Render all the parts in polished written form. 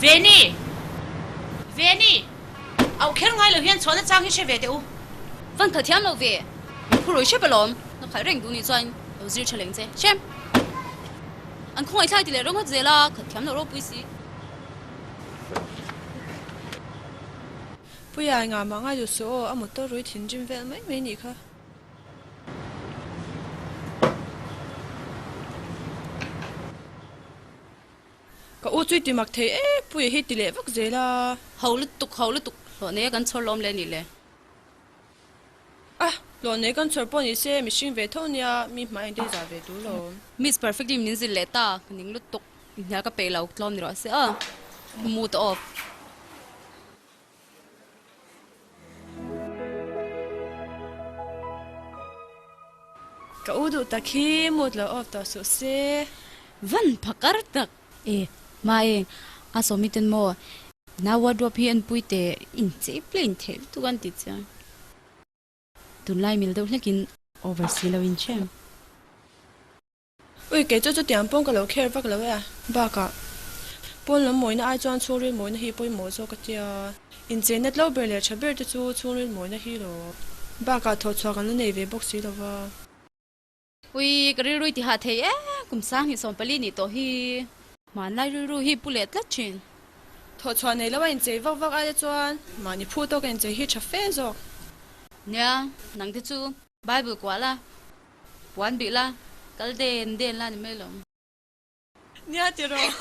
Veni! Veni! Auh kher ngai lo hian chhuahna chang hi hre ve teh u. Van khalh thiam lo ve. Min phur rui hrep alawm. Na khalh reng duh nih chuan lo zir tha leng che. Hrem! An khawngaih thlai ti leh ringawt zel a, khalh thiam loh ropui si. Puia engah mah ngai duh suh aw, a motor rui thinrim vel mai mai nih kha. Ka u chu i ti mak thei e, Puia hi ti leh vak zel a. Ho lutuk, ho lutuk, hlawh nei a kan chhawr lawm le nih le. A, hlawh nei kan chhawr pawh ni se, mihring ve tho nia, mi hmai engte za ve tur lo. Miss Perfect-i min zilh leh ta, ka ning lutuk, inhnial ka peih lo, tlawm ni rawh se a, mood off. Ka u duh tak hi mood lo off tawh suh se. Van phakar tak. E, Maeng, a sawmi ten maw? Nau wardrobe hi en pui teh, inchei plain theih lutuk an ti chiang. Tunlai mil deuh hlekin over si lo in hrem. Ui, kei chu chutiang pawn ka lo kher vak lo e a. Bakah, pawn lam mawina ai chuan chhungril mawina hi pawimawh zawk a tia. Incheina tlo ber leh tha ber te chu chhungril mawina hi lo. Bakah thawhchhuah kan la nei ve bawk si lo va. Ui, ka rilru i ti hah thei e, kum sang hi 14 nih tawh hi. Hmanlai rilru hi pu leh tlat thin. Thawhchhuah nei lo a inchei vak vak aia chuan mahni phu tawk a inchei hi tha fe zawk. Nia, nang te chu Bible kuah la. Puan bih la, kal den den la ni mai lo. Nia ti rawh.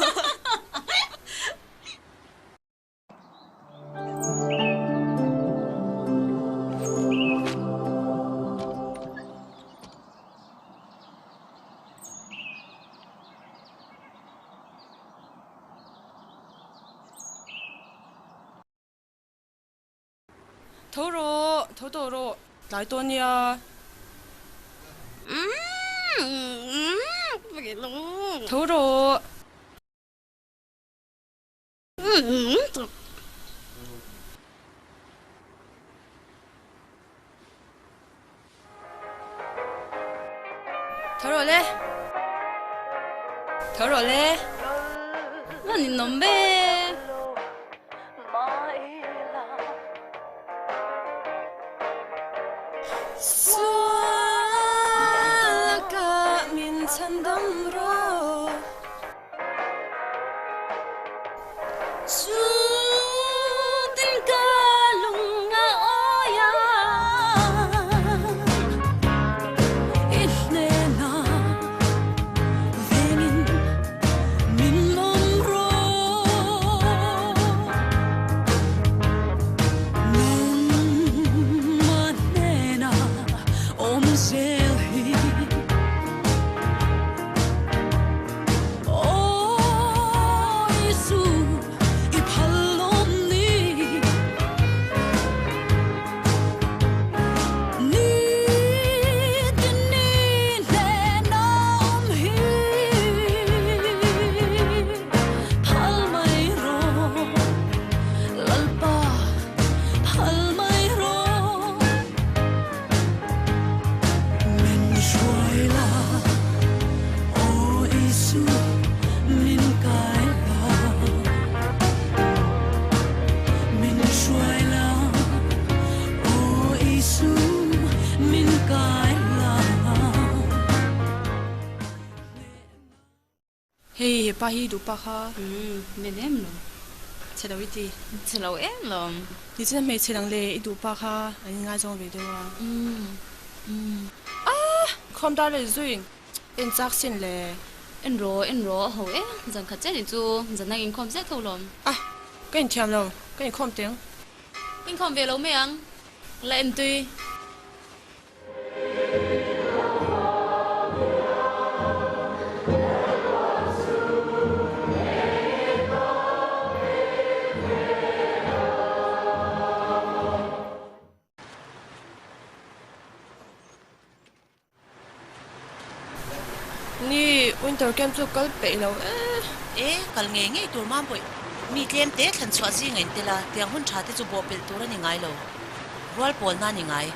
Tho rawh, tho tawh rawh, tlai tawh nia. Tho rawh. Tho rawh le. Tho rawh le. A ninawm ve. Sual ka min chhan dam rawh. Chutin ka lung a awi a, i hnena vengin min lawm rawh. Nangmah hnena awm zel hi. Min hruai la, aw Isu, min kai la. Min hruai la, aw Isu, min kai la. Hei hepa hi duh pa kha. Umm men em lo. Chhe lo i ti. Chhe lo em lo. Nichin a hmeichhe dang leh i duh pa kha an inngaizawng ve deuh a. Umm umm. Ah! Khawm dar leh zuiin en chak sin le. En rawh en rawh a ho e. Zan khat chiah ni chu zan dang inkhawm zet tho lawm. Ah! Ka inthiam lo. Ka inkhawm teng. Inkhawm ve lo mai ang. La en tui. Ni, winter camp chu kal peih lo e. E, kal ngei ngei tur mam pawih. Mi tlem te thlan chhuah zinga in tel a, tiang hun tha te chu bawhpelh tur a ni ngai lo. Rual pawl na ni ngai.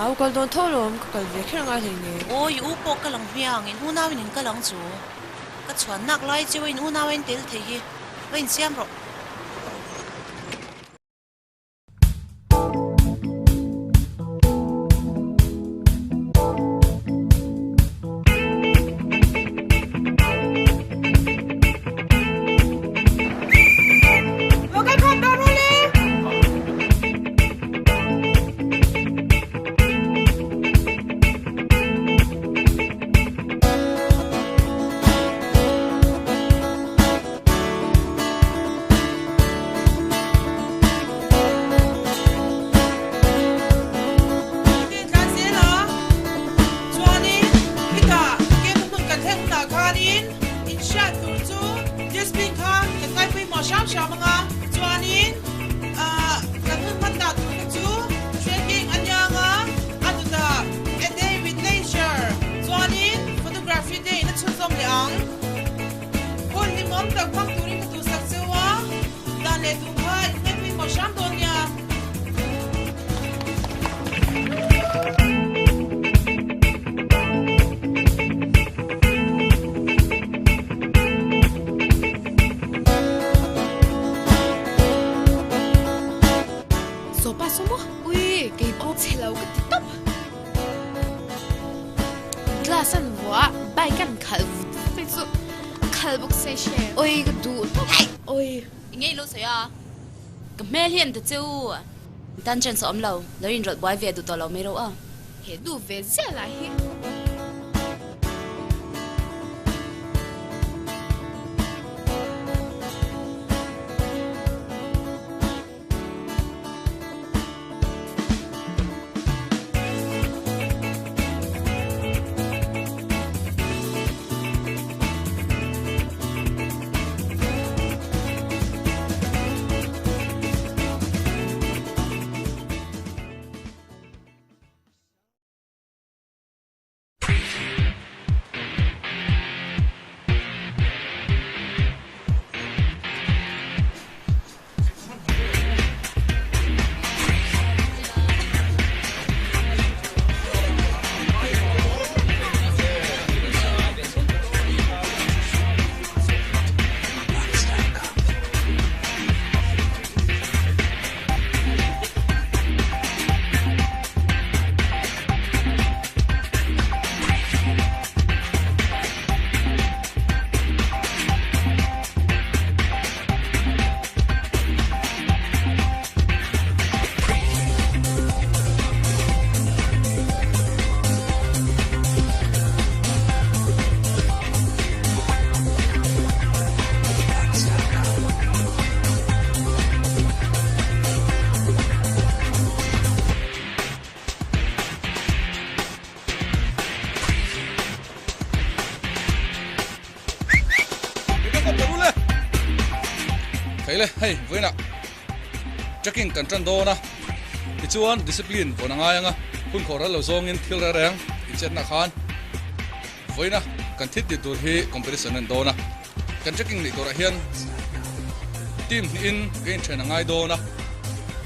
Au kal dawn tho lawm, ka kal ve kher ngai hlei nen. Aw, i u pawh kal ang hmiang, in unau in in kal ang chu. Ka chhuan nak lai cheu a in unau a in tel thei hi. Va insiam rawh. Hun hlimawm tak hmang turin ka duhsak cheu a, dan leh duh kha in hmet pawimawh hram dawn nia. Sopa saw maw? Ui, kei pawh chhe lo ka ti tawp. Glass an vuah, bike an khalh vut vut mai chu a khal bawk se hre. Oi ka duh tawp. Oi. I ngei lo sawi a. Ka hmel hi an ta che u. Tan chance a awm lo. Lo inrawlh buai ve duh tawh lo mai ro a. He duh ve ziah lah hi. Theile hei vawiinah trekking kan tan dawn a tichuan discipline vawn a ngai ang a hun khawh ral lo zawngin thil reng reng inchetna khan vawiina kan thil tih tur hi competition a ni dawn a kan trekking neih turah hian team hnihin ka inthen a ngai dawn a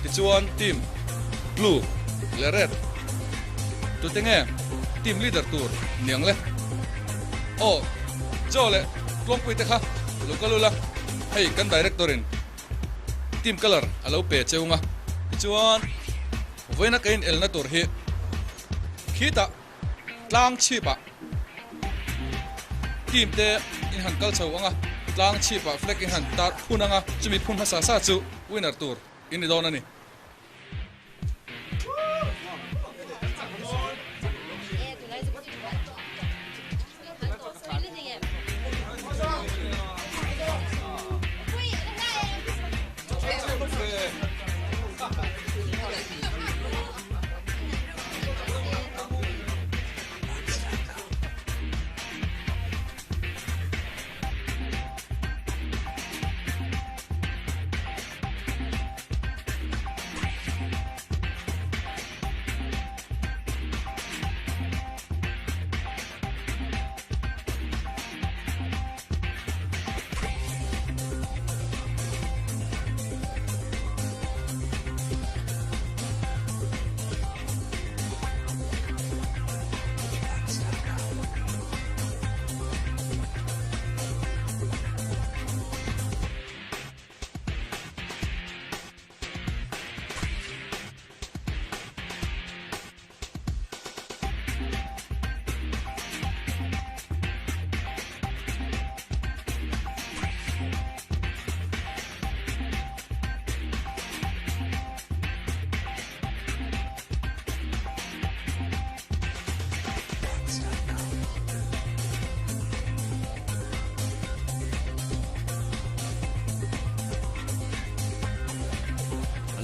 tichuan team blue leh red tute nge team leader tur niang le aw Joe leh Tlawngpui te kha lo kal ula hei kan director in team colour a lo pe cheu nga tichuan vawiina ka inelna tur hi khitah Tlang chhipah team te in han kal chho ang a, tlang chhipah flag in han tar phun ang a, chumi phun hmasa sa chu winner tur in ni dawn a ni.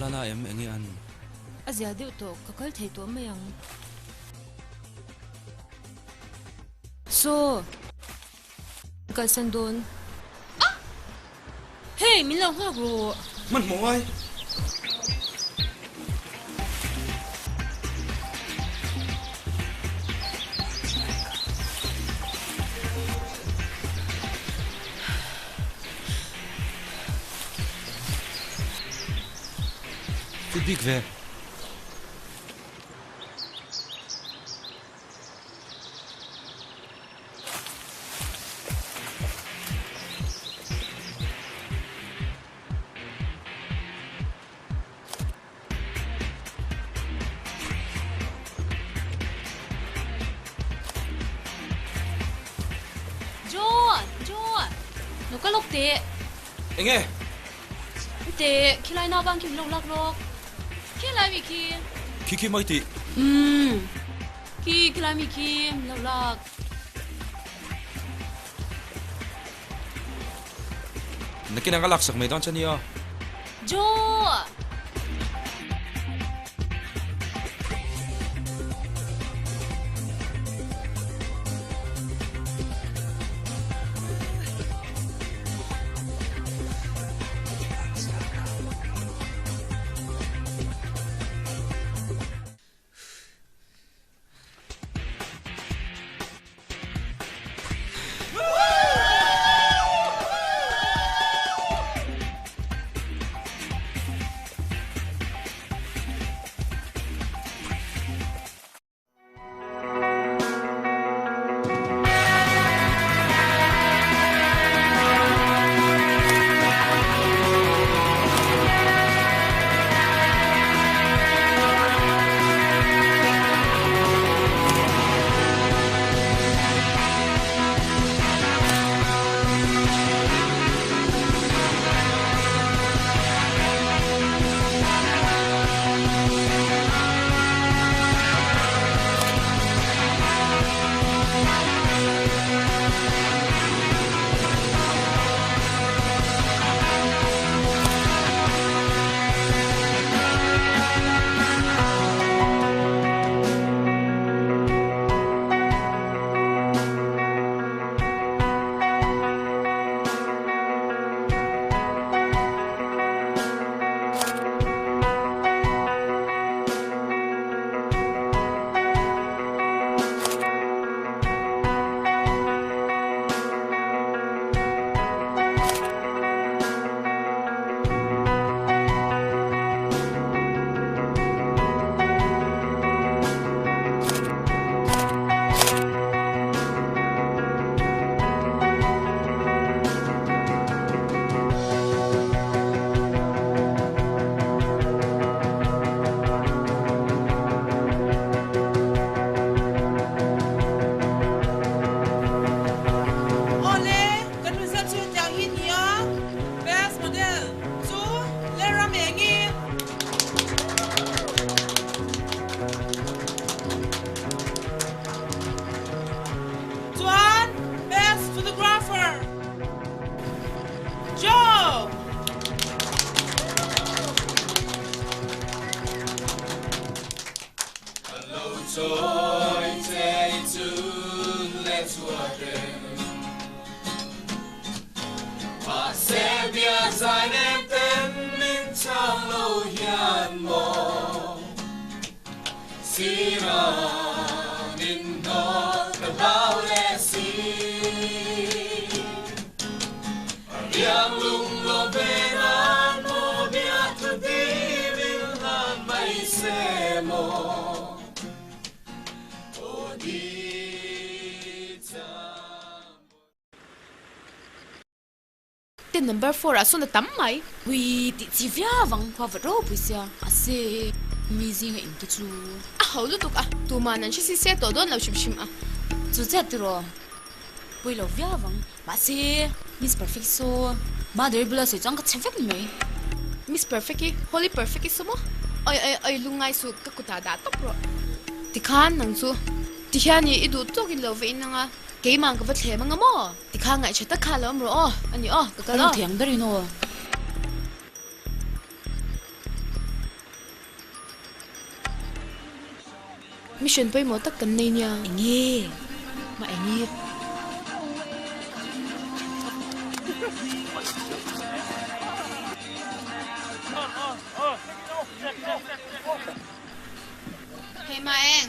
la na em enge an? A zia deuh tawh, ka kal thei tawh mai ang. Saw. Kalsan dawn. Ah! Hey, min lo nghak rawh. Hmanhmawh ngai. Fit bik ve. John! John! Lo ka lawk teh. Enge? Teh, khilai naupang khi min lo lak lawk. Khilai mi khi. Khi khi mai tih. Umm. Khi khilai mi khi min lo lak. Nakin ang ka laksak mai dawn che nia. Joe! Awle, kan result chu hetiang hi nia, Best Model chu Lera Mengi. Chuan Best Photographer Joe. Tin number four ah sawn a tam mai. Hui tih chi viau ang khua vat ropui sia mahse mi zinga in te chu. A ho lutuk a, tuman an hre si se tawh dawn lo hrim hrim a. Chu chiah tiraw pui lo viau ang mahse Miss Perfect saw Mother bula sawi chuan ka chhe vek ni mai. Miss Perfect i Holy Perfect i saw maw? Oi oi oi lungngai suh ka kutah dah tawp rawh. Tikhan nang chu tihian i i duh tawkin lo va in anga keimah ka va thlem anga maw? Tikhan ngaihṭha tak kha lo awm rawh aw, a ni aw, ka kal aw. Ka lo thiang ber in aw. Mission pawimawh tak kan nei nia. Enge? Ma enge? Hei ma eng?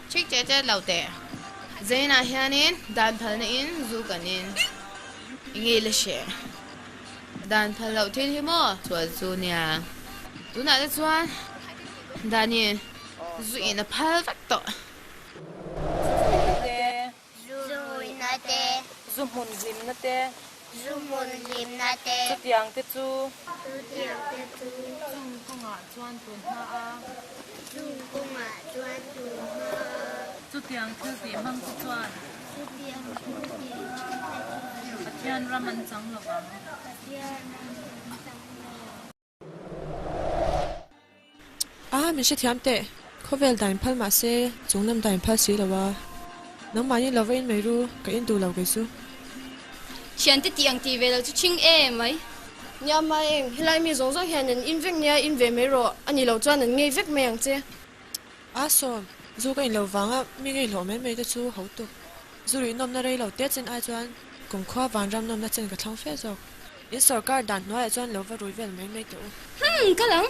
Chik che che lo teh. Zainah hianin dan phalna in zu kan in. Enge i la hreh? Dan phal loh thil hi maw sual chu nia. Tunah te chuan Dani zu in a phal vek tawh. Zu ruihna te. Zu hmun hlimna te. Zu hmun hlimna te. Chutiang te chu. Chutiang te chu. Chung kawngah chuan tun hma a. Chung kawngah chuan tun hma a. Chutiang thil tih hmang te chuan. Chutiang thil tih hmang te chuan. Pathian ram an chang lo vang. Pathian ram an chang lo vang. A, min hrethiam teh. Khawvel dain phal mah se, chung lam dain phal si lo a. Nangmahni lo va in mai ru, ka in duh lo kei chu. Thiante tih ang tih ve lo chu ching e mai. Nia mai eng, helai mi zawng zawng hian an in vek nia in ve mai rawh, a ni lo chuan an ngei vek mai ang che. A sawm, zu ka in lo vanga mi ngei hlawh mai mai te chu ho tuk. Zu rih nawmna rei lo te chen ai chuan kumkhua vanram nawmna chen ka thlang fe zawk. In sorkar dan hnuaiah chuan lo va rui vel mai mai teh u. Hmm, ka lang.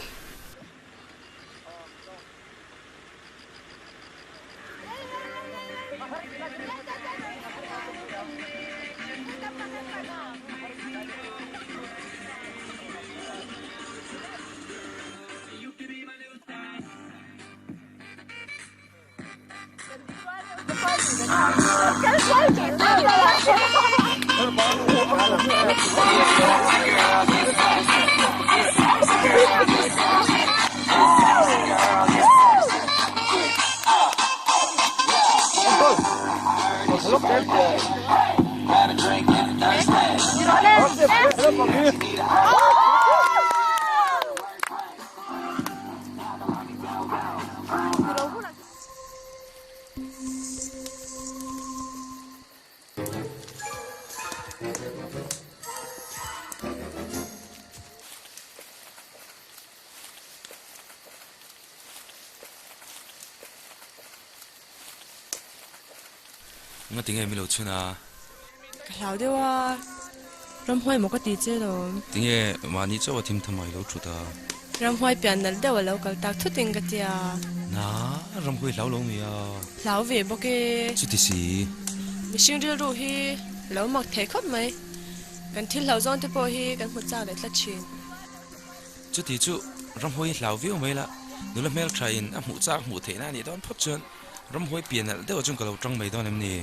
Nga tinge mi lo chhun a? Ka hlau deuh a, ramhuai maw ka ti che lawm. Tinge mahni chauh a thim tham a i lo thut a? Ramhuai pian nalh deuh a lo kal tak thut in ka ti a. Na, ramhuai hlau lo mi a. Hlau ve bawk e. Chuti si. Mihring rilru hi lo mak thei khawp mai. Kan thil hlau zawn te pawh hi kan hmu chak leh tlat thin. Chuti chu ramhuai hi hlau viau mai la, nula hmeltha in a hmuh chak hmuh theihna a nih dawn phawt chuan Ramhuai pian nalh deuh chuan ka lo tang mai dawn em ni?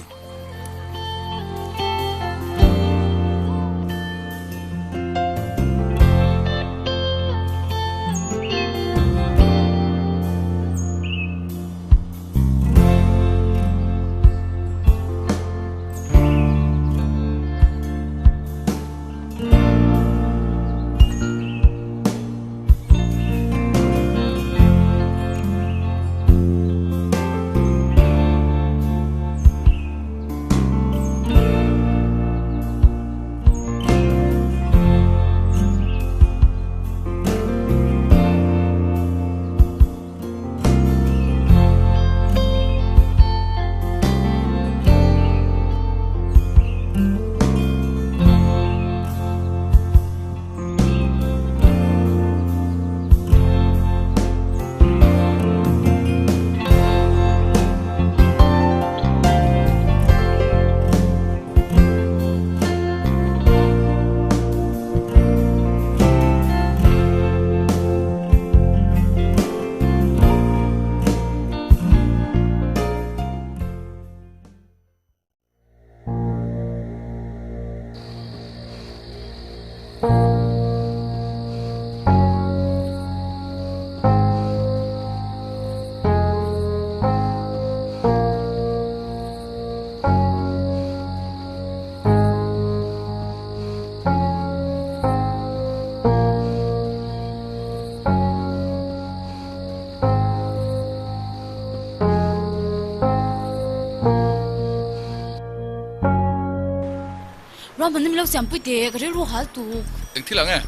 Ruahmanna min lo siampui teh, ka rilru hal tuk. Eng thil ang e?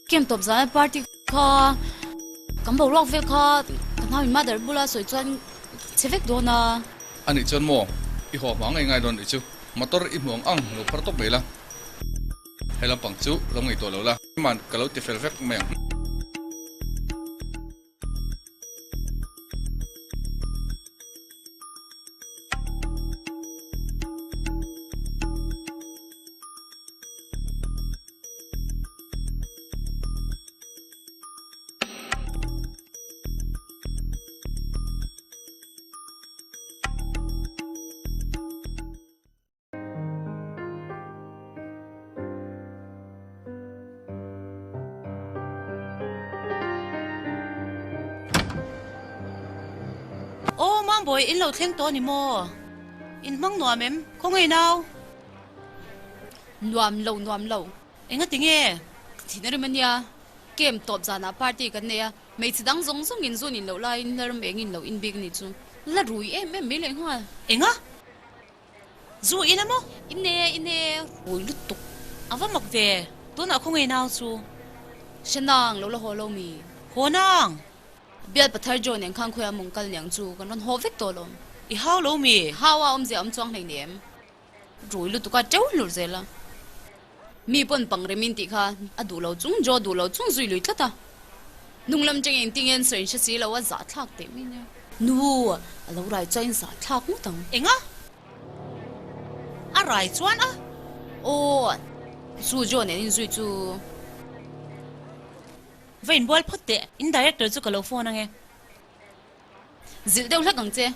Camp tawp zan party kha kan boruak vel kha ka hna. Nauin mother bula sawi chuan chhe vek dawn a. A nih chuan maw i haw hma ngei ngai dawn nih chu motor i hmu ang ang lo phar tawp mai la. He lampang chu lo ngaihtuah lo la, man ka lo ti fel vek mai ang. Aw Mambawi in lo thleng tawh a ni maw? In hmang nuam em? Khawngaih nau? Nuam lo nuam lo. Enga tinge? Ka thin a rim a nia. Camp tawp zanah party kan nei a, hmeichhe dang zawng zawng in zun in loh laiin la ram eng in lo in bik a nih chu. La rui em em mai leh nghal. Enga? Zu in a maw? In e, in e, rui lutuk. A va mak ve, tunah khawngaih nau chu. Hre nang, lo la haw lo mi. Haw nang! Bial Pathar John eng khan khawiah mawng kal niang chu kan rawn haw vek tawh lo. I hau lo mi? Hau a awmzia awm chuang hleinem. Rui lutuk a teuh hlur zel a. Mi pawn pang remin tih kha a duh lo chung, Joe duh lo chung zui lui tlat a. Hnung lam cheng engtin nge an sawi in hre si lo a zah thlak teh mai nia. Nu, a lo rai chuan in zah thlak ngawt ang. Enga? A rai chuan a? Aw, chu Joe nen in zui chu. Va inbual phawt teh, in director chu ka lo phone ange. Zilh deuh hlek ang che.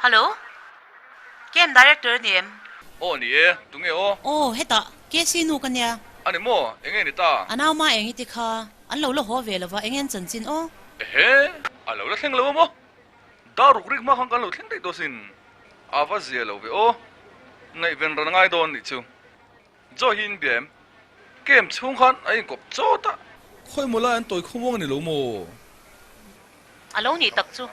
Hello? Camp Director a ni em? Aw ni e, tunge aw? Aw, hetah, KC nu ka nia. A ni maw? Enge ni ta? A nau ma eng i ti kha, an lo la haw ve lova, enge an chanchin aw? Ehe, a lo la thleng lo a maw? Dar ruk rik hma khan kan lo thleng daih tawh sin. A va zia lo ve aw. Ngaihven ran a ngai dawn nih chu. Joe hi in bia em? Camp chhung khan a inkawp chawt a. Khawi maw lai an tawi khawmuang a ni lo maw? A lo nih tak chu.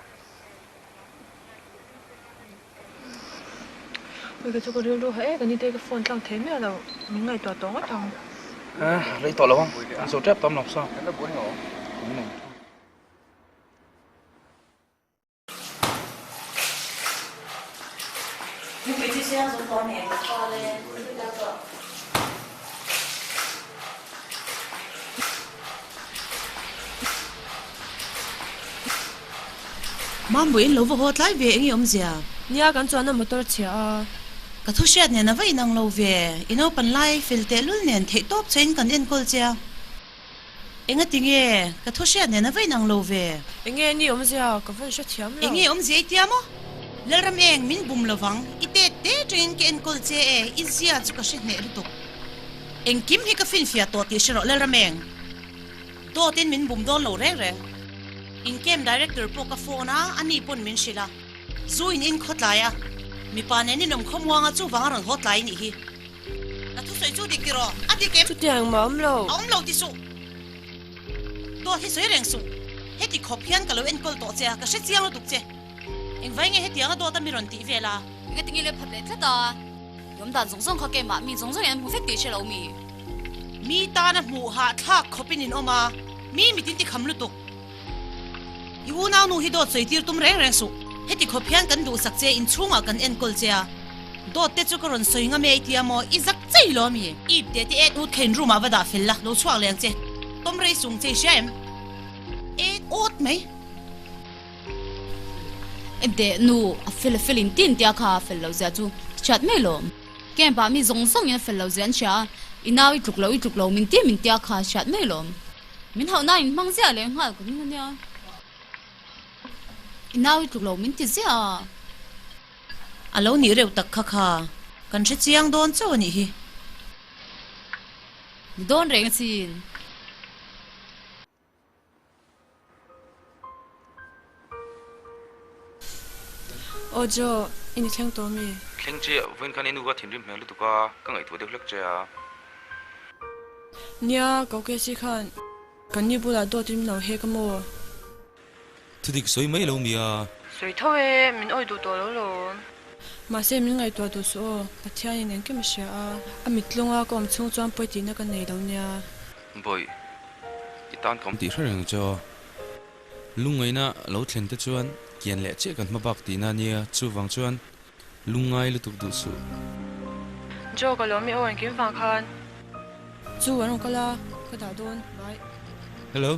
Ui ka chu ka rilru ha e, ka nite ka phone tlang thei miah lo, min ngaihtuah tawh ngawt ang. Rei tawh lo ang, an zo tep tam lo sa. Mambawi in lo va haw tlai ve eng i awmzia? Nia kan chuan a motor chhia a. Ka thu hriat nen a va inang lo ve, i naupan lai fel tehlul nen theihtawp che in kan enkawl che a. Engati nge ka thu hriat nen a va inang lo ve? Enge ni awmzia ka van hrethiam lo. Enge awmzia i tia maw? Lalram eng min bum lovang, i tet te tangin ka enkawl che e, i zia chu ka hre hneh lutuk. Engkim hi ka finfiah tawh tih hre rawh Lalram eng. Dawtin min bum dawn lo reng reng. In camp director pawh ka phone a, ani pawn min hrilh a. Zu in in khawtlai a, mipa nen in awm khawmuang a chuvang a rawn haw tlai nih hi. Ka thusawi chu dik tiraw? A dik em? Chutiang engmah a awm lo. A awm lo ti suh. Dawt hi sawi reng suh. Heti khawp hian ka lo enkawl tawh che a, ka hre chiang lutuk che. Engvai nge hetianga dawt a mi rawn tih vel a? Enge tinge le phat leh tlat a? Lawm dan zawng zawng kha keimah mi zawng zawng in an hmu vek tih hre lo mi? Mi tana hmuh hahthlak khawpin in awm a, mi mitin ti kham lutuk. I unau nu hi dawt sawi tir tum reng reng suh. Heti khawp hian kan duhsak che, inchhungah kan enkawl che a. Dawt te chu ka rawn sawi ngam e i tia maw? I zak chei lo ami? Ip te te et ut kha in room ah va dah fel la, lo chhuak leh ang che. Tawm rei sung che i hria em? Et ut mai. Enteh nu, a fel a fel in tin tia kha a fel lo zia chu hriat mai lawm. Camp ah mi zawng zawng in a fel lo zia an hria a, i nau i tluk lo i tluk lo min ti min tia kha hriat mai lawm. Min hauh na in hmang ziah leh nghal ka ring ania. I nau i tluk lo min ti ziah a. A lo nih reuh tak kha kha kan hre chiang dawn chauh a nih hi. Ni dawn reng asin. Aw Joe, i ni thleng tawh mi? thleng chiah, vawiin khan i nu ka thinrim hmel lutuk a, ka ngaihtuah deuh hlek che a. Nia, ko Casey khan kan ni bulah dawt in lo hek a maw? Thudik sawi mai lo mia. Sawi tho e, min awih duh tawh lo lawm. Mahse min ngaihtuah duh suh aw, Pathianin engkim a hria a, a mittlunga ka awm chhung chuan pawi tihna ka nei lo nia. Bawi, i tan ka awm tih hre reng che aw. Lungngaihna lo thlen te chuan kian leh chiah kan hma bak tihna ania, chuvang chuan lungngai lutuk duh suh. Joe ka lawm i aw engkim vang khan. Chu an rawn kal a, ka dah dawn, bye. Hello.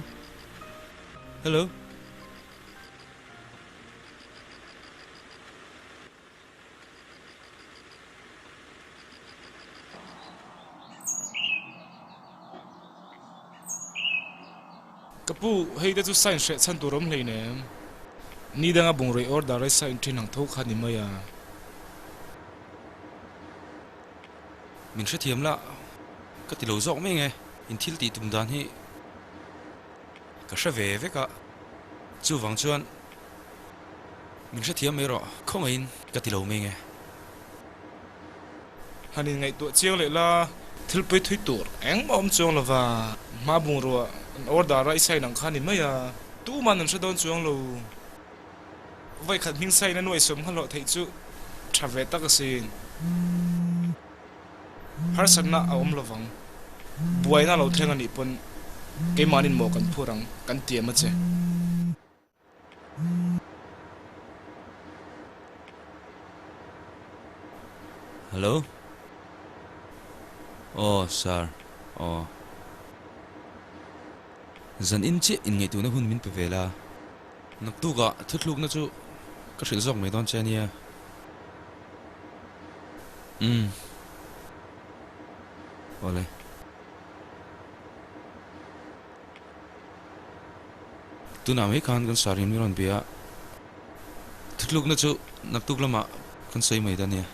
Hello. Ka pu, hei te chu sign hreh chhan tur awm hleinem. Ni danga bungrui order ai sign thin ang tho kha ni mai a. Min hrethiam la, ka ti lo zawk mai nge, in thil tih tum dan hi. Ka hre ve vek a, chuvang chuan min hrethiam mai rawh, khawngaihin ka ti lo mai nge. Han in ngaihtuah chiang leh la, thil pawi thui tur engmah awm chuang lova, hma bungrua an order a i sign ang kha ni mai a, tuman an hre dawn chuang lo. Vawikhat hming sign a nuaisawm nghalawh theih chu tha ve tak asin. Harsatna a awm lovang. Buaina lo thleng a nih pawn keimahnin maw kan phur ang kan tiam a che. Hello. Aw sir. Aw. Zan in chiah inngaihtuhna hun min pe ve la. Naktukah thuthlukna chu ka hrilh zawk mai dawn che a nia. Umm. Awle. Tunah mai khan kan sar in mi rawn bia a, thutlukna chu naktuk lamah kan sawi mai ta nia,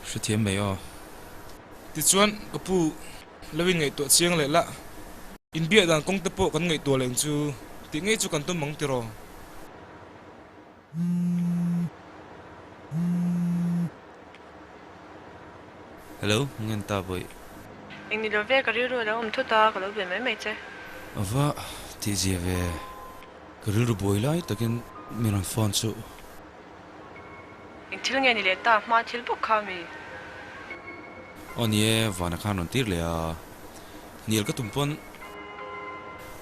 hrethiam mai aw. Tichuan ka pu lo in ngaihtuah chiang leh la, inbiak dan kawng te pawh kan ngaihtuah leng chu tih ngei chu kan tum ang tiraw? Hello, ngen ta vawi. Eng ni lo ve, ka rilru a lo awm thut a, ka lo be mai mai che. Ava tih zia ve, ka rilru buai lai takin mi rawn phone chu. Eng thil nge ni leh ta, hma thil bawk kha mi? Aw ni e, vana khan rawn tir leh a, hnial ka tum pawn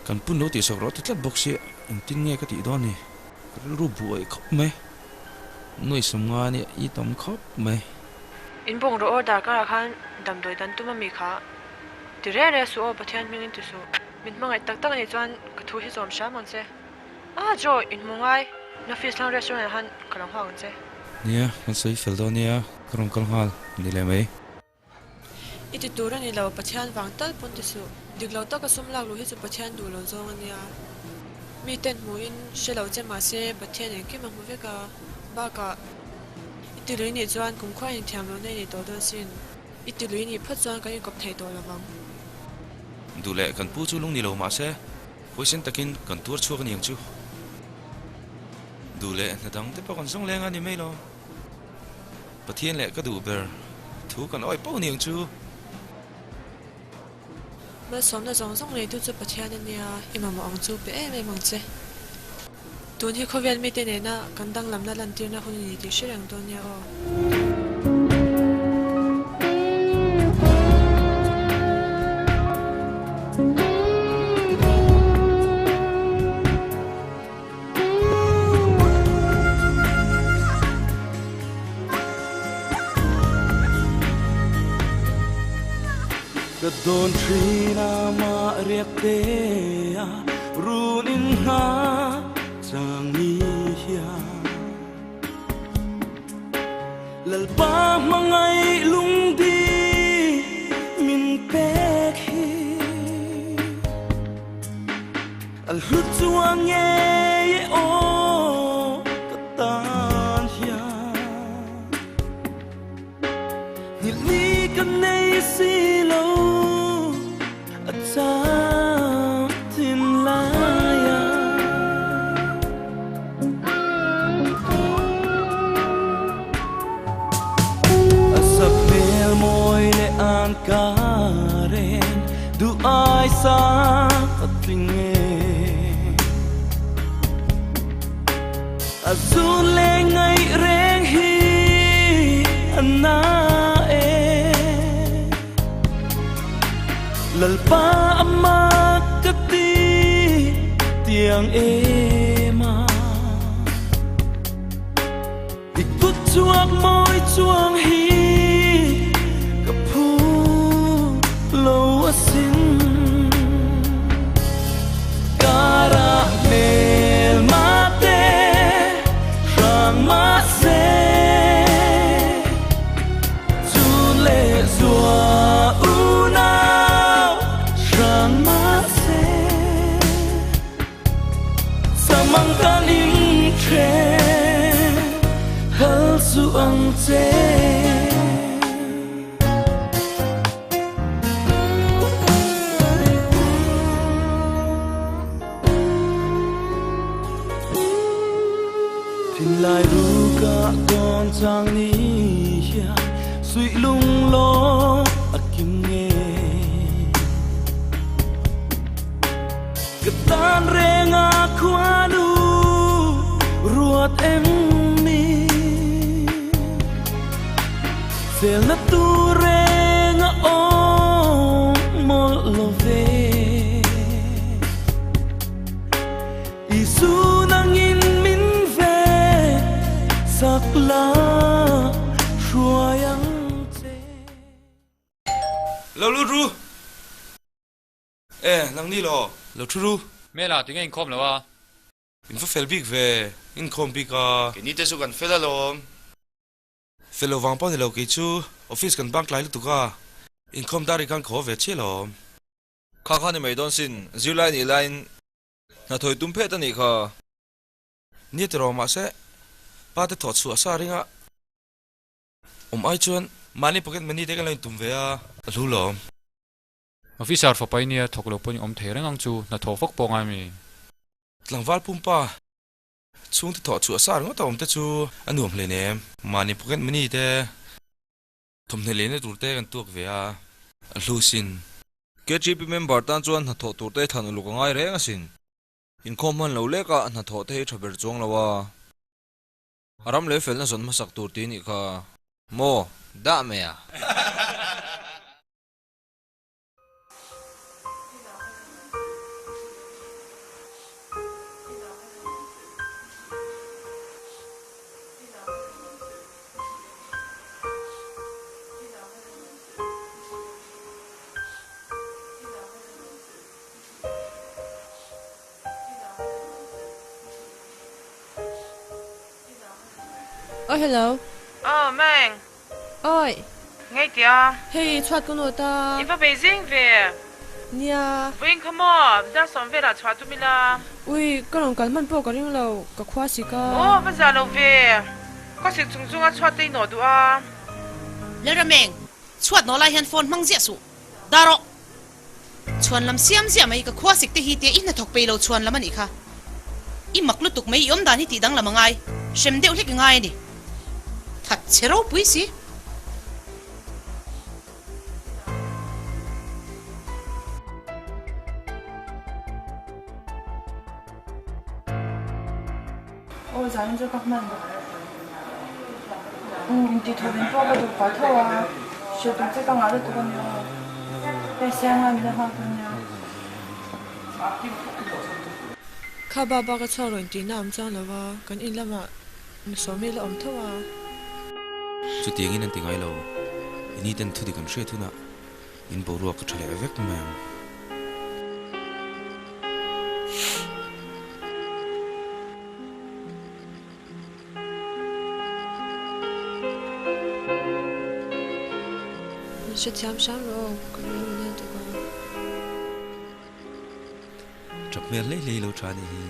kan pun lo tihsak rawh ti tlat bawk sia, engtin nge ka tih dawn ni? Ka rilru buai khawp mai. Nuai sawmnga nia i tam khawp mai. In bungraw order karah khan damdawi dan tum ami kha ti reh reh suh aw Pathian hmingin ti suh. Min hmangaih tak tak anih chuan ka thu hi zawm hram ang che. Ah Joe, in hmu ngai, na office thlang restaurant ah khan ka lo nghak ang che. Nia, kan sawi fel dawn nia, ka rawn kal nghal ni leh mai. I ti tur a ni lo, Pathian vang tal pawn ti suh. Dik lo taka sum lak luh hi chu Pathian duh lo zawng a nia. Mi ten hmuhin hre lo che mahse Pathian engkim a hmu vek a. Bakah, i ti lui nih chuan kumkhua inthiam lohna i nei tawh dawn sin. I ti lui nih phawt chuan kan inkawp thei tawh lo vang. Duh leh kan pu chu lung ni lo mahse huaisen takin kan tuar chhuak a ni ang chu. Duh leh hna dang te pawh kan zawng leng a ni mai lo. Pathian leh ka duh ber thu kan awih poh niang chu. Malsawmna zawng zawng neitu chu Pathian a nia, i mamawh ang chu pe em em ang che. Tun hi khawvel mite nena kan danglamna lantirna hun a ni tih hre reng dawn nia aw. Ka dawn thin a mah riak te a run in ngha chang ni hian Lalpa hmangaih lungdi min pek hi. A hlu chuang ngei e aw ka tan hian Nghilh ka nei si lo a cham thin lai a. A zun leh ngaih reng hi a na e. Lalpa ama ka ti tiang em a. I kut chuak mawi chuang hi ka phu lo asin. Karah hmel mate hrang mahse chun leh zua unau hrang mahse. Samang kan inthen phal su ang che. Thinlai ruka tawn chang ni hian suih lunglawm a kim nge. Ka tan renga khuanu ruat em ni Felna tur renga awm mawlh lo ve Isu nangin min ve sak la hruai ang che. Lo lut ru. E, nang ni lo, lo thu ru. Mela, tinge inkhawm lo a? In va fel bik ve, inkhawm bik a. Keini te chu kan fel alawm. Fel lo vang pawh ni lo kei chu, office kan bang tlai lutuk a, inkhawm dar i khan khaw ve chiah alawm. Kha kha ni mai dawn sin, zirlai nih laiin hnathawih tum phet a nih kha. Nia tiraw mahse, pa te thawh chhuah sa ring a. Awm ai chuan mahni pocket money te kan lo intum ve a, a hlu lawm. Officer fapa i nia thawk lo pawhin awm thei reng ang chu, hnathawh fak pawh ngai mi. Tlangval pumpa chhungte thawh chhuah sa ringawt a awm te chu a nuam hle nem. Mahni pocket money te thawmhnaw lehna tur te kan tuak ve a, a hlu sin. KTP member tan chuan hnathawh tur te thlan uluk a ngai reng asin. Inkhawm hman lo lek a hnathawh te hi tha ber chuang lo a. A ram leh felna zawn hmasak tur ti nih kha maw? Dah mai a. Oi hello. Aw Meng. Awi. Ngei tia. Hei chhuat ka nawt a. I va bei zing ve. Nia. Vawiin kha maw, dar sawm velah chhuah tum ila. Ui, ka rawn kal hman pawh ka ring lo, ka khua sik a. Aw, va zah lo ve. Khua sik chung chunga chhuat te i nawh duh a. Lalrameng, chhuat nawh lai hian phone hmang ziah suh. Dah rawh. Chhuan lam siam ziah mai, ka khua sik te hi tia i hnathawk peih lo chhuan lam a nih kha. I mak lutuk mai, i awm dan hi tih danglam a ngai, hrem deuh hlek i ngai a ni. That chhe ropui si. Aw zan chu ka hman umm intih thaw ven pawh ka duh pah tho a, hrilh tum che ka ngah lutuk a nia aw, hei sianga min la nghak dawn nia. Kha ba bak a chhuak rawn tihna awm chuang lo va, kan in lamah mi sawmi la awm tho a. Chutiangin an ti ngai lo, i ni ten thudik an hriat hunah In boruak ka tha leh vek mai ang. Min hrethiam hram rawh aw, ka rilru na tuk a. Tap hmel hlei hlei lo tha nih hi.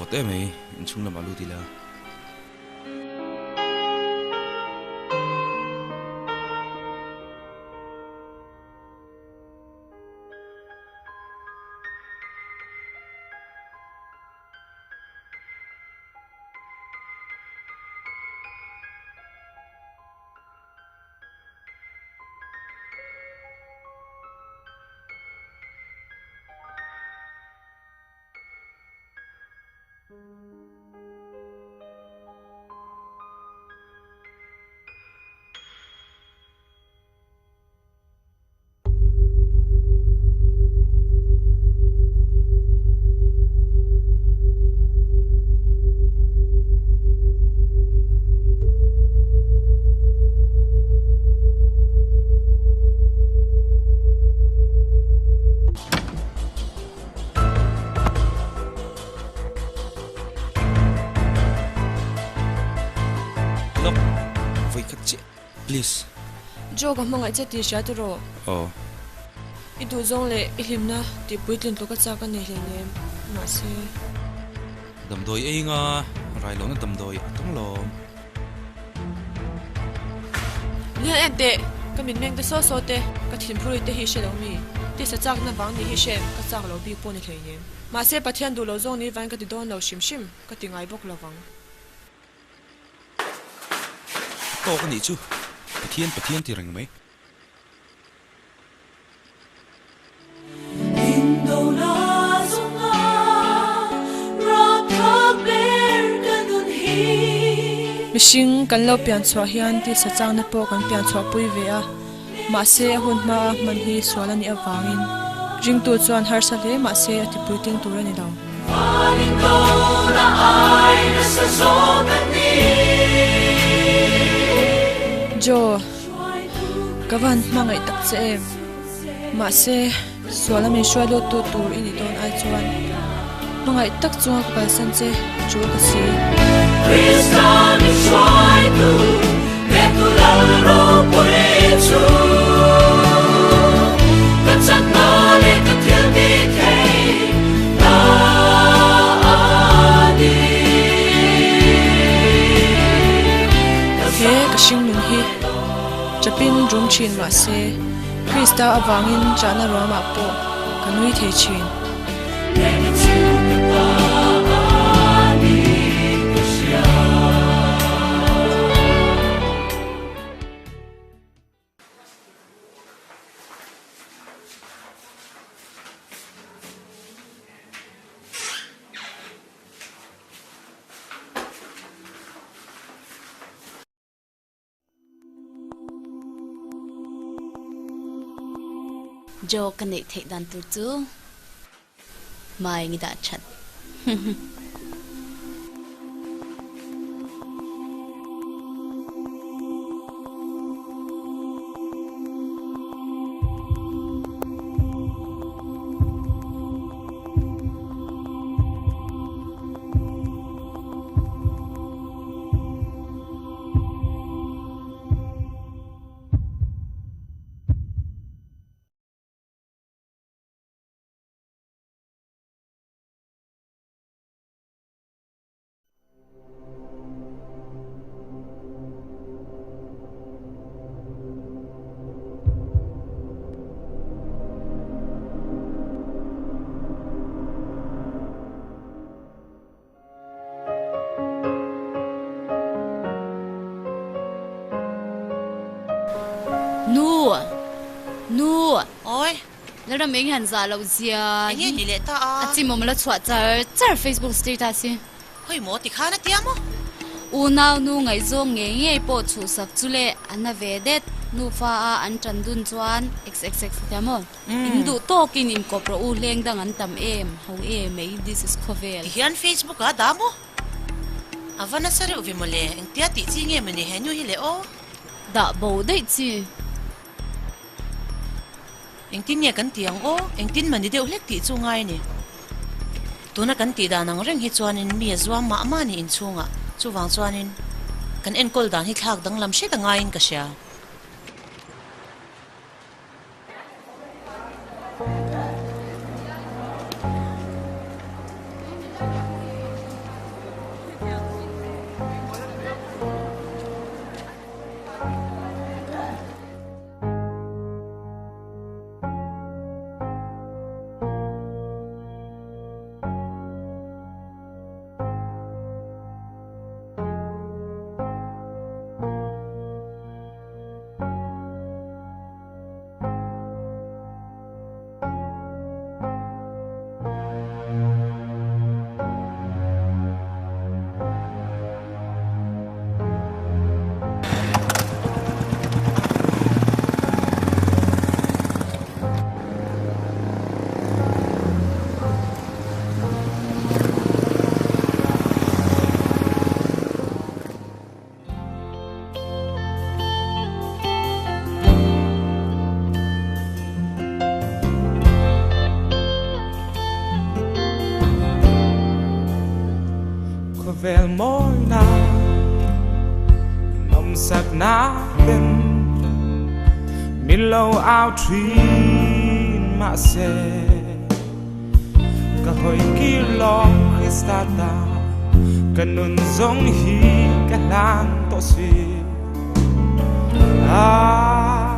Vawt emai, inchhung lamah lut ila. Lawk, vawi khat chiah, please. Joe ka hmangaih che tih hria tiraw? Aw. I duhzawng leh i hlimna tih puitlin tluk a chak a nei hleinem, mahse. Damdawi ei nga rai lohna damdawi a tawng lawm. Ni han en teh, ka mitmeng te saw saw te, ka thinphurui te hi hre lo mi? Tisa chakna vang ni hi hre em, ka chak lo bik pawh ni hleinem. Mahse Pathian duh lo zawng ni vain ka ti dawn lo hrim hrim, ka ti ngai bawk lo vang. Tawk a nih chu, Pathian Pathian ti reng mai. Mihring kan lo pian chhuah hian tisa changna pawh kan pian chhuah pui ve a, mahse a hun hmaa hman hi sual a nih avangin ringtu chuan harsa hle mahse a tipuitling tur a ni lo. Joe. Ka van hmangaih tak che em? Mahse, sual a min hruai lut tu tur i nih dawn ai chuan hmangaih tak chunga ka kalsan che tul ka si. He ka hringnun hi. Chapin rum thin mahse, Krista avangin chahna ruamah pawh ka nui thei thin. Joe ka neih theih dan tur chu hmai ngi dah that. Nu! Nu! Awi! Lalram eng hian zah loh zia hi. Enge ni leh ta a? A chimawm la chhuah char char Facebook status hi. Khawi maw ti khan a tia maw? Unau nu ngaihzawng ngei ngei pawh chhuhsak chu le a na ve det. Nufa a an tan dun chuan xxx a tia maw? In duh tawkin inkawp rawh u, hleng dang an tam em, ho e mai, this is khawvel. Ti hian Facebook ah dah maw? A va nasa reuh ve mawle, engtia tih chi nge mawni he nu hi le aw? Dah bo daih chi. Engtin nge kan tih ang aw? Engtin mawni deuh hlek tih chu ngai ni. Tuna kan tih dan ang reng hi chuanin mi a zuam mah mah ni inchhungah, chuvang chuanin kan enkawl dan hi thlak danglam hret a ngaiin ka hria. Khawvel mawina nawmsakna ten min lo au thin mahse ka hawi kir lawng Krista ta ka nun zawng hi ka hlan tawh si. Ah.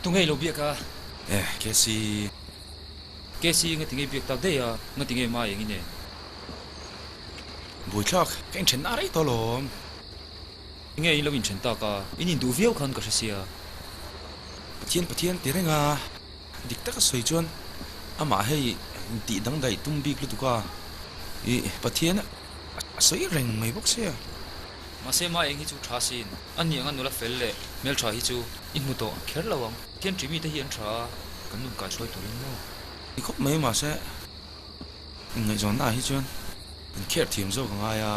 Tunge ilo biak a? Eh, Casey. Casey, nga tinge biak tak daih a, nga tinge ma eng in e? Buaithlak, ka inthen na rei tawh alawm. Nge in lo inthen tak a, in induh viau khan ka hre sia. Pathian Pathian ti reng a, dik taka sawi chuan amah hei intih dangdaih tum bik lutuk a, ih Pathian a sawi reng mai bawk sia. Mahse ma eng hi chu tha sin, a ni anga nula fel leh hmeltha hi chu i hmu tawh kher lo ang. Thian ṭi mite hi an tha a, kan nun kai hruai turin maw? Ni khawp mai mahse inngaihzawnna ah hi chuan inkher thiam zawk a ngai a,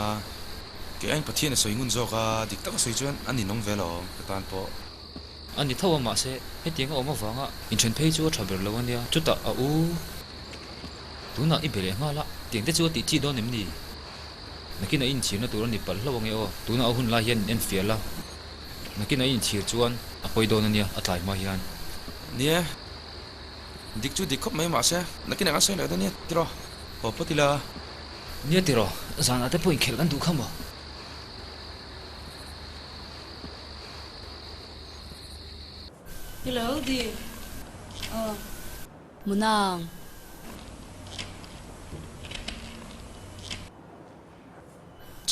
kei aiin Pathian a sawi ngun zawk a, dik taka sawi chuan a ninawm ve lo ka tan pawh. A ni tho a mahse hetiang a awm avanga inthen phei chu a tha ber lo a nia, chutah a u tunah i be leh nghal a, tiang te chu a tih chi dawn em ni? Nakin a inchhirna tur a ni palh hlauh ange aw, tuna a hun lai hian in enfiah la, nakin a inchhir chuan a pawi dawn a nia a tlai hma hian. Nia, dik chu dik khawp mai mahse nakin eng a sawi leh dawn nia tiraw, haw phawt ila. Nia tiraw, zanah te pawh inkhelh kan duh kha maw? Hello, Di. Aw. Munang.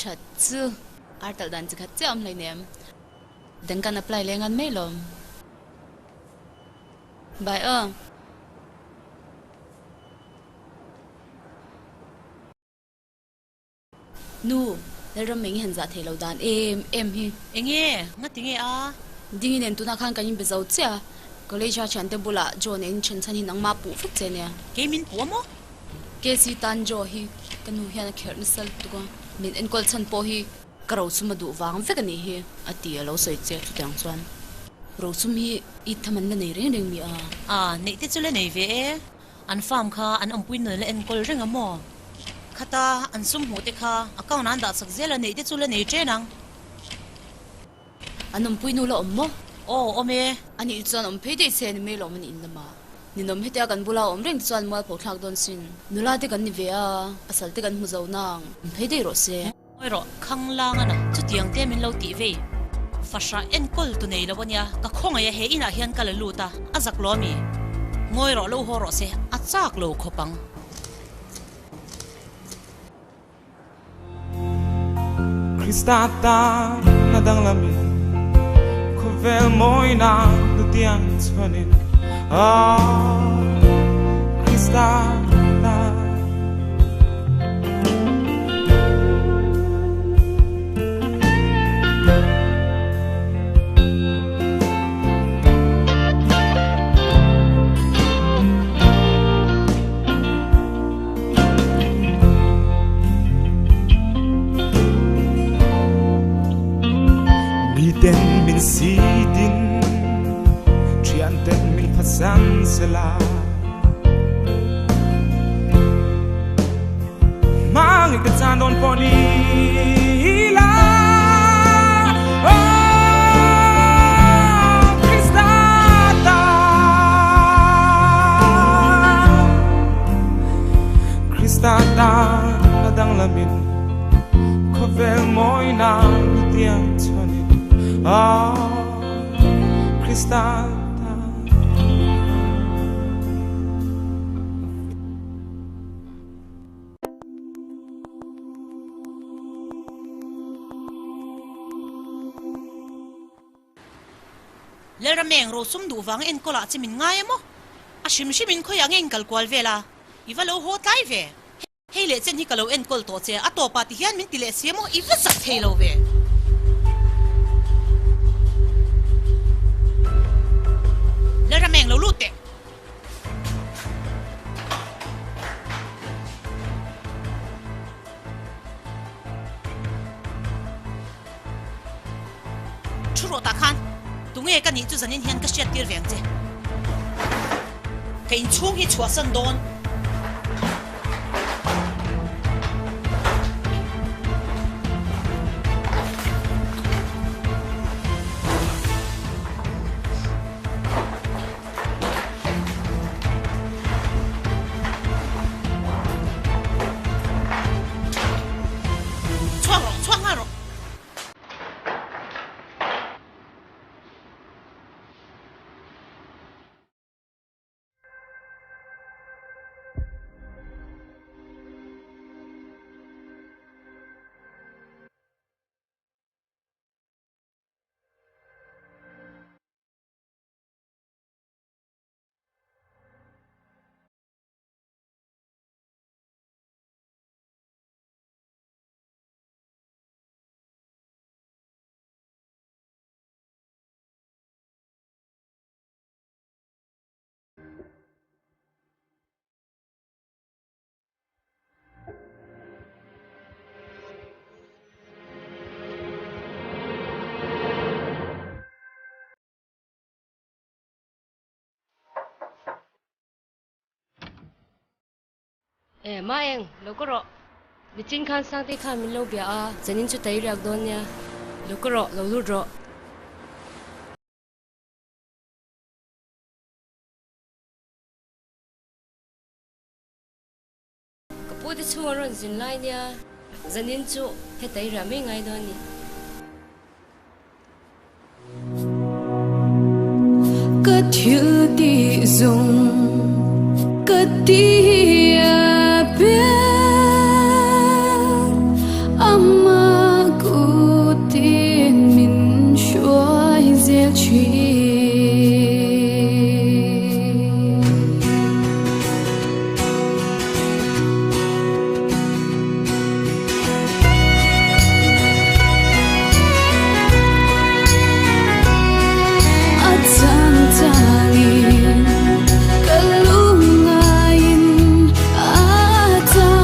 That chu. Ar talh dan chi khat chiah awm hleinem. Dang kan apply leng an mai lawm. Bye aw. Nu, Lalrammeng i han zah thei lo dan em em hi. Enge? Ngati nge a? Dingi nen tunah khan kan inbe zo chiah a, college a thiante bulah Joe nen in then chhan hi nangmah puh vek che nia. Kei min puh a maw? KC tan Joe hi ka nu hian a kherh nasa lutuk a, min enkawl chhan pawh hi ka rochum a duh vang vek a nih hi a ti a lo sawi che chutiang chuan rochum hi i tham an la nei reng reng mi a. A, neih te chu la nei ve e. An farm kha an awmpui nul la enkawl reng a maw? Khata an sum hmuh te kha account ah an dah chak zel a, neih te chu la nei chen ang. An awmpui nu la awm maw? Aw, awm e. A nih chuan awm phei daih che ni mai lawm a nih in lama. Ninawm hetia kan bula awm reng te chuan mualpho thlak dawn sin. Nula te kan ni ve a, pasal te kan hmu zo nang. Awm phei daih rawh se. Ngawi rawh, Khanglang a na, chutiang te min lo tih vei. Fahrah enkawl tu nei lo a nia, ka khawngaih a he inah hian ka la lut a, a zak lo ami? Ngawi rawh, lo haw rawh se, a chak lo khawp ang. Krista tan a danglamin khawvel mawina nutiang chuanin, ah, Krista tan. Miten min sidin, thianten min phatsan sela. Hmangaih ka chan dawn pawh ni la. Oh, Krista ta. Krista ta a danglamin. Khawvel mawina tiang chhanin ah Krista tan. Lalrameng rosum duh vang enkawl ah che min ngai a maw? A hrim hrim in khawiah nge in kal kual vel a? I va lo haw tlai ve. Hei leh chen hi ka lo enkawl tawh che a tawpah ti hian min ti leh si a maw? I va zak thei lo ve. Lalrameng lo lut teh. Thu rawh tah khan tunge ka nih chu zanin hian ka hriat tir ve ang che. Ka inchhung hi chhuahsan dawn. Chhuak rawh, chhuak nghal rawh. E, Maeng, lo ka rawh. Nichin khan Sangtei khan min lo bia a, zanin chu tai riak dawn nia. Lo ka rawh, lo lut rawh. Ka pu te chhung a rawn zin lai nia, zanin chu heta i riah mai ngai dawn ni. Ka thil tih zawng ka ti a piang amah kutin min hruai zel thin. A chang changin ka lungaiin a chang.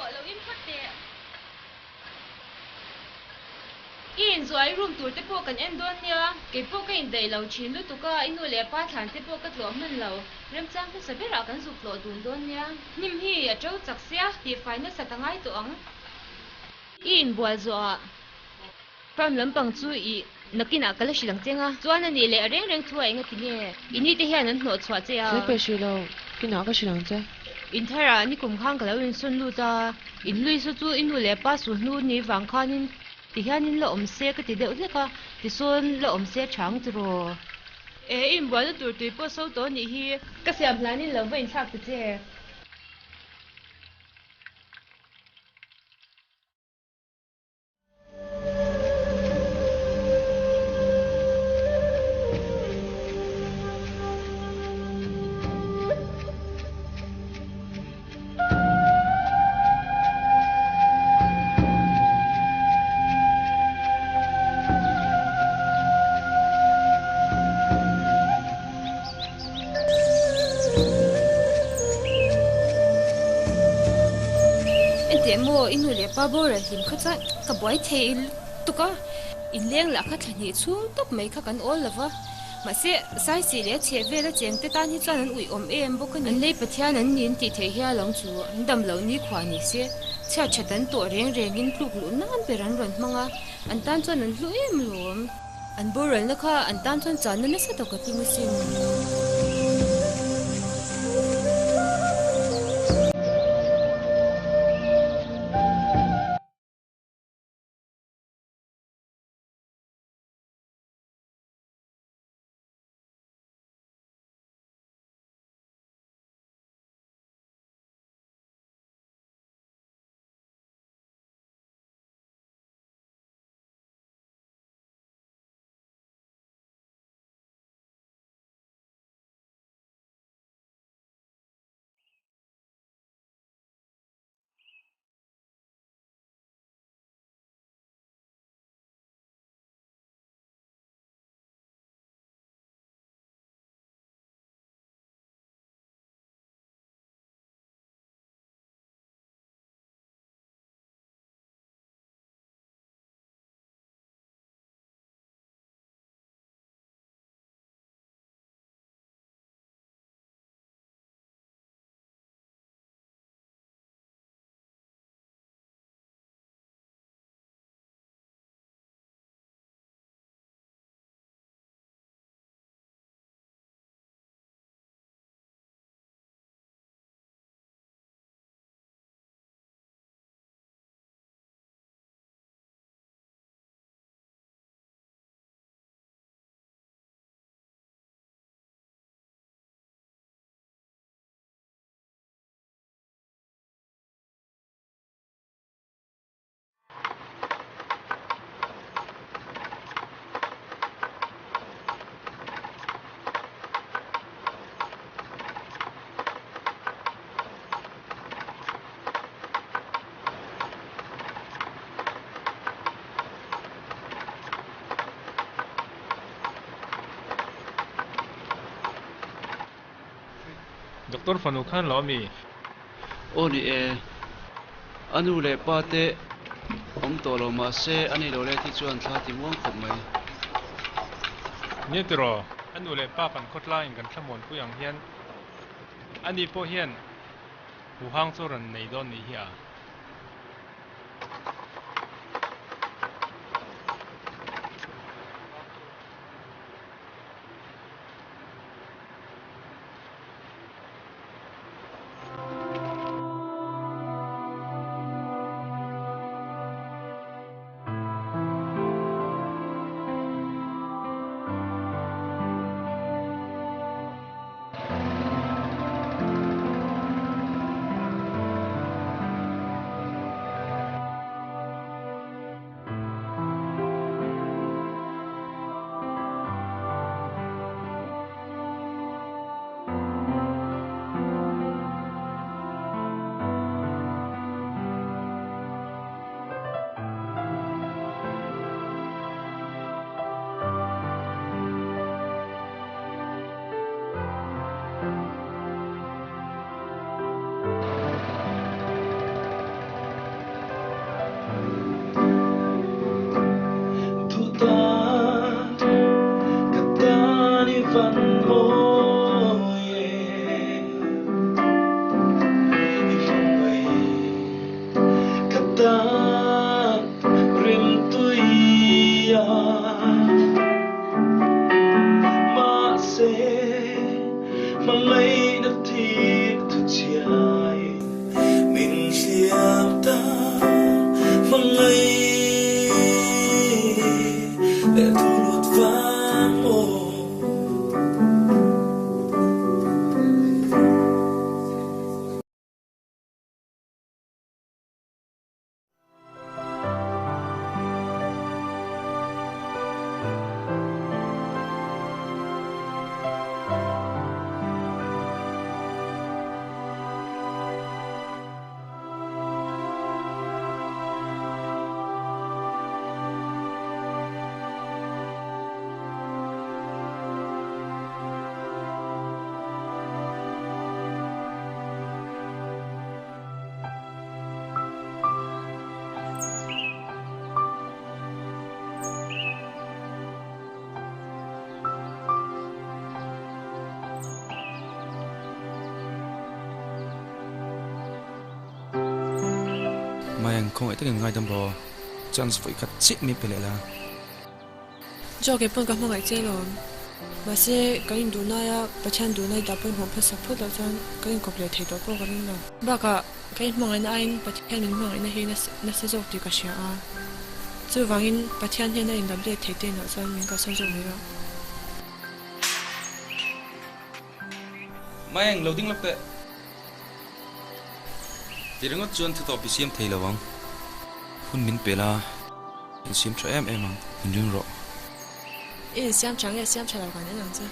rawh, lo in phawt teh. I inzuai room tur te pawh kan en dawn nia, kei pawh ka indaih lo thin lutuk a, i nu leh pa thlan te pawh ka tlawh hman lo, remchang hmasa berah kan zuk tlawh dun dawn nia. Hnim hi a to chak sia, tihfai nasat a ngai tawh ang. I inbual zawhah farm lampang chu i nakinah ka la hrilh ang cheng a, chuan a nih leh a reng reng thu a enga ti nge i ni te hian an hnawh chhuah che a. Sawi peh hrih lo, kinah ka hrilh ang che. Intharah nikum khan ka lo insawn lut a, inhlui saw chu i nu leh pa sulhnu ni vang khanin Tihianin la awm se ka ti deuh hlek a, tisawn la awm se tha ang tiraw? E, i inbualna tur tui pawh so tawh anih hi. Ka siam hlanin lo va inthlak ta che. Enteh maw i nu leh pa boral hlim kha chuan ka buai thei lutuk a, inleng lah kha thla hnih chhung tawp mai kha kan awl lova. Mahse, Saisih leh a chheh vela chengte tan hi chuan an uih awm em bawk a ni. An lei Pathian an niin tih theih hial ang chu an dam loh ni khua ni se, chhiat that an tawh reng rengin tluk luh nan ber an rawn hmang a, an tan chuan an hlu em lawm. An boralna kha an tan chuan channa nasa tak a tling asin. Doctor fanu khan lo ami? Aw ni e, a nu leh pa te awm tawh lo mah se a ni lo let hi chuan thla ti muang khawp mai. Nia tiraw, a nu leh pa kan khawtlaiin kan thlamuanpui ang hian ani pawh hian huhang chu rawn nei dawn nih hi a. Maeng khawngaih takin ngaidam rawh. Chance vawi khat chiah min pe leh la. Joe kei pawn ka hmangaih che alawm. Mahse, kan induhnaia Pathian duhna i dah pawimawh hmasak phawt loh chuan kan inkawp leh thei tawh pawh ka ring lo. Bakah, ka inhmangaihna aiin Pathian min hmangaihna hi nasa zawk tih ka hria a. Chuvangin, Pathian hian a indap let thei te loh chuan min kalsan zawk mai rawh. Maeng, lo ding lawk teh. Ti ringawt chuan thutawp i siam thei lo ang. Hun min pe la, in siam tha em em ang, min ring rawh. I insiam tha nge siam tha lo kan en ang che.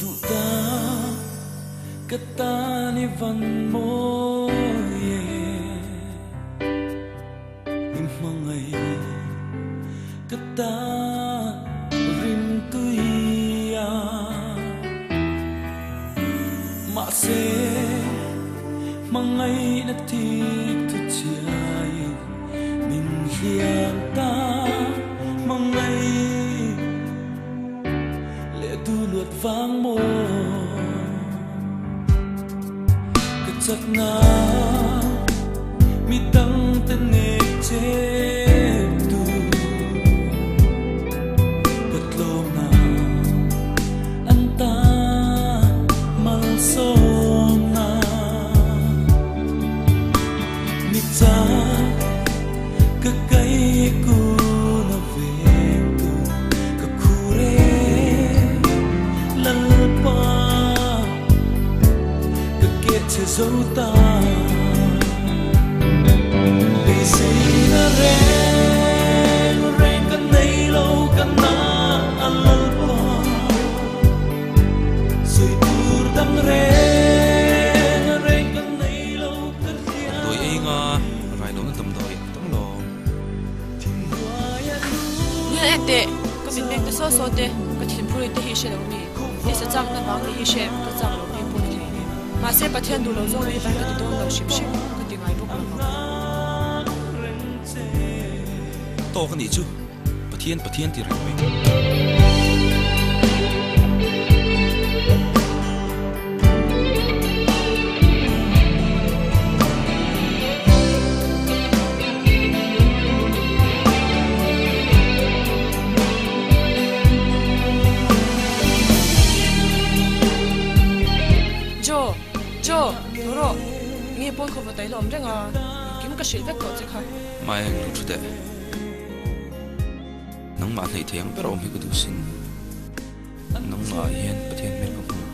Duh ta ka tan i van mawi e, i hmangaih ka ta rim tui a. Mahse hmangaihna thik thu chhiain min hliam ta hmangaih leh duhluat vang maw ka chakna mi dangte nek che tu ka tlawmna an ta malsawmna mi cha ka kai kuna veng tu ka khur e Lalpa ka ke che zo ta beiseina reng reng ka nei lo ka na a Lalpa sawi tur dang reng reng ka nei lo ka hliam Damdawi ei nga rai lohna damdawi a tam lo. Nil en teh, ka mit meng te saw saw te, ka thinphur te hi hre lo mi, tisa chakna vang te hi hre em, ka chak lo bik pawh ni thei em. Mahse Pathian duh lo zawng leh van ka ti dawn lo hrim hrim, ka ti ngai bawk lo ang. Tawk a nih chu, Pathian Pathian ti reng mai. Joe! Joe! Tho rawh! Nge pawn khawva tai la awm reng a, engkim ka hrilh vek tawh che kha. Mai a englo thu teh. Nangmah hnaih thei ang ber a awm hi ka duh sin. Nangmah ah hian Pathian hmel ka hmu.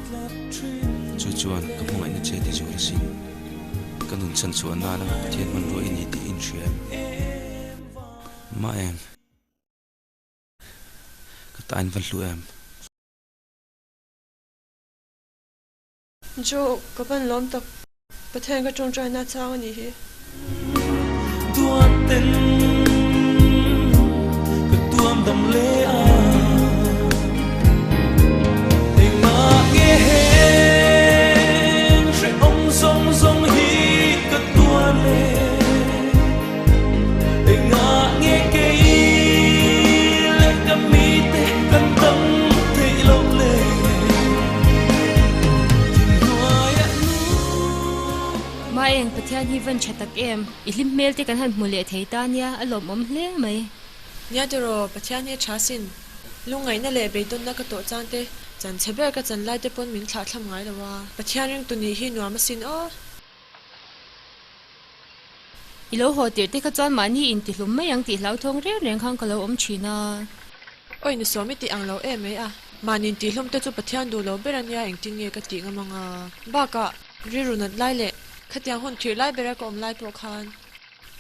Chu chuan ka hmangaihna che ti zual asin. Ka nun chhan chhuah nana Pathian hmanrua i ni tih i inhria em? Mah em? Ka ta in va hlu em? Joe, ka van lawm tak. Pathian ka tawngtaina chang a nih hi. Duaten ka tuam dam leh a, engmah nge heng hrehawm zawng zawng hi ka tuar le, engah nge kei leh ka mite kan dam theih loh le. Maeng, Pathian hi van tha tak em? I hlim hmel te kan han hmu leh thei ta nia, a lawmawm hle mai. Nia tiraw, Pathian hi a tha sin. Lungngaihna leh beidawnna ka tawh chang te, chan chhe ber ka chan lai te pawn min thlah thlam ngai lo a. Pathian ringtu nih hi nuam asin aw. I lo haw tirh te kha chuan mahni intihlum mai ang tih hlauthawng reng reng khan ka lo awm thin a. Oi ni sawm i tih ang lo em mai a, mahni intihlum te chu Pathian duh lo ber a nia engtin nge ka tih ngam ang a. Bakah, rilru nat lai leh khatiang hun thirh lai bera ka awm lai pawh khan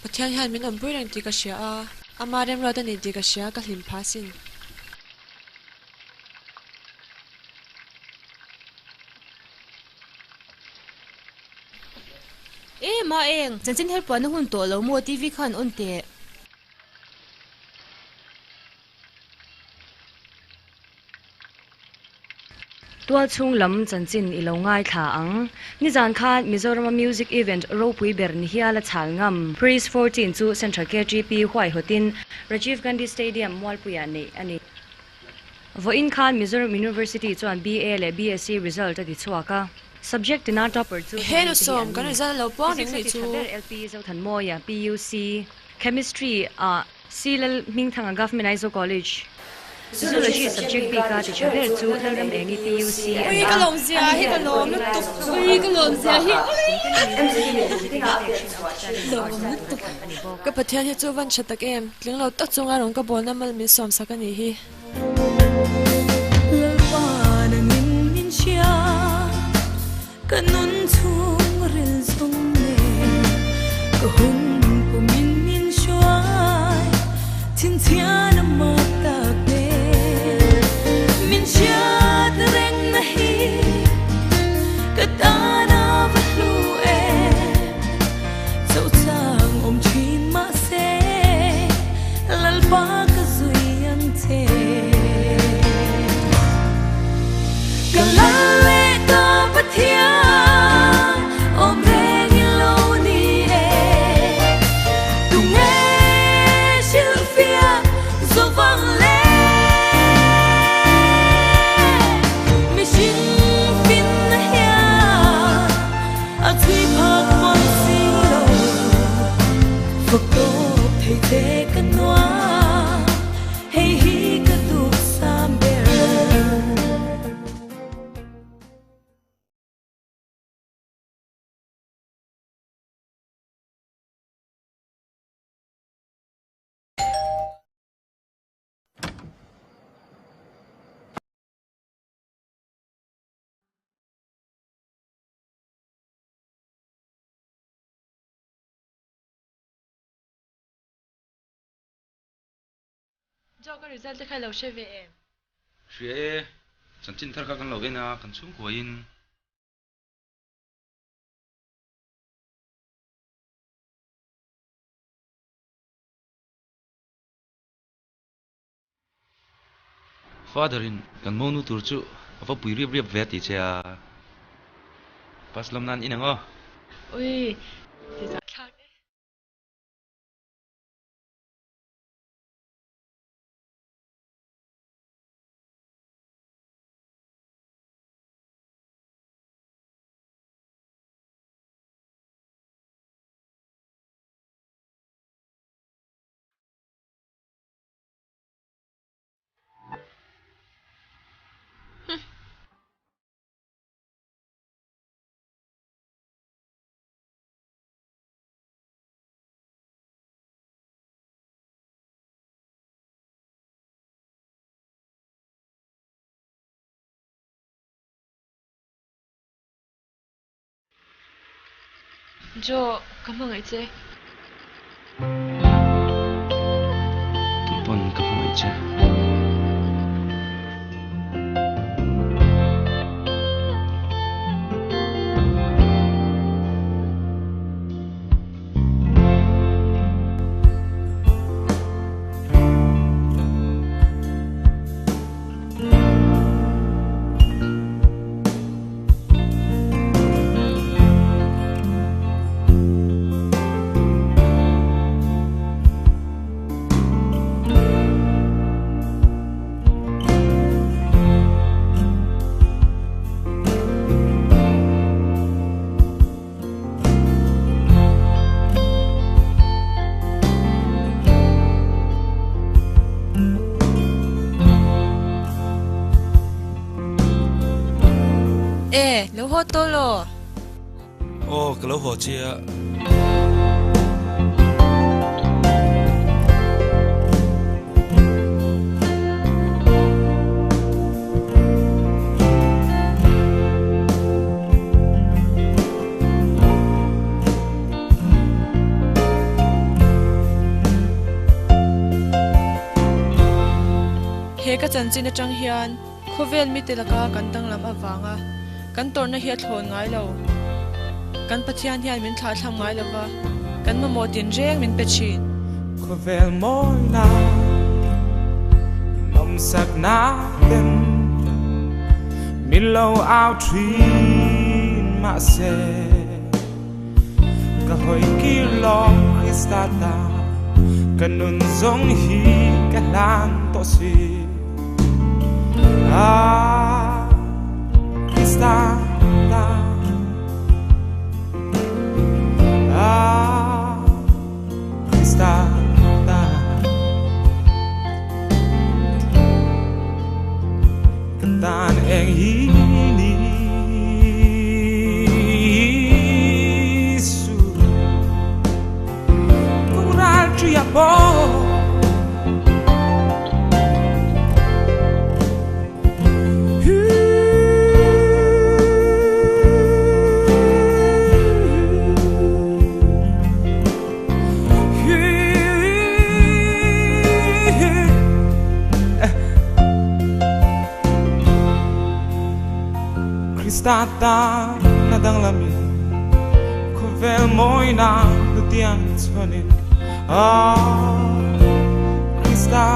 Pathian hian min awmpui reng tih ka hria a, ama remruat a ni tih ka hria ka hlim phah asin. E ma eng, chanchin her puanna hun tawh lo maw TV khan on teh. Tualchhung lam chanchin i lo ngaithla ang. Nizan khan Mizorama music event ropui ber ni hial a chhal ngam. Praise 14 chu Central KTP huaihawtin Rajiv Gandhi Stadium Mualpuiah neih a ni. Vawiin khan Mizoram University chuan BA leh BSc result a ti chhuak a. Subject tina topper chu He heng nu mite hi sawm an kan ni. result a lo puang reng Physics a nih ti chu. tha ber LP Zothanmawia, PUC, Chemistry ah C Lal Hmingthanga Government Aizawl College, Zoology subject bik a ti tha ber chu Lalram Engi PUC a ni Ui ka a, lawm zia ani hi ka hian lawm vawiin lai lutuk. sawm Ui ka lawm zia hi lawmawm lutuk a ni bawk. Ka Pathian hi chu van tha tak em, tling lo tak chunga rawn ka bawlna mal min sawm sak a nih hi. Lalpa nangin min hria, ka nun chhung ril zawng nen, ka hun pumin min hruai, chhinchhian a mak tak nen. Min hriat rengna hi ka tan a va hlu em, chauhchang awm thin mahse Lalpa ka zui ang che. Ka lal leh ka Pathian awm reng i lo ni e. Tunge hrilhfiah zawvang le? Mihring finna hian a chhui phak mawi si lo. Fak tawp thei che ka nuam, hei hi ka duhsam ber. Joe ka result te kha i lo hre ve em? Hria e, chanchin thar kha kan lo en a, kan chhungkuain. Father in kan monu tur chu a va pui riap riap ve a ti che a, pass lawm nan in ang aw. Ui, ti zah thlak e. Joe, ka hmangaih che. Kei pawn ka hmangaih che. E, lo haw tawh law? Aw, ka lo haw chiah. He ka chanchin atang hian khawvel mite laka kan danglam avanga kan tawrhna hi a thlawn ngai lo. Kan Pathian hian min thlahthlam ngai lo va, kan mamawh tinreng min pe thin. Khawvel mawina nawmsakna ten. Min lo au thin mahse ka hawi kir lawng Krista ta ka nun zawng hi ka hlan tawh si. Ah, Krista ta. Ah, Krista ta. Ka tan eng hi ni Isu Kung ral tria bo Krista tan a danglamin khawvel mawina hutiang chuanin Ah, Krista.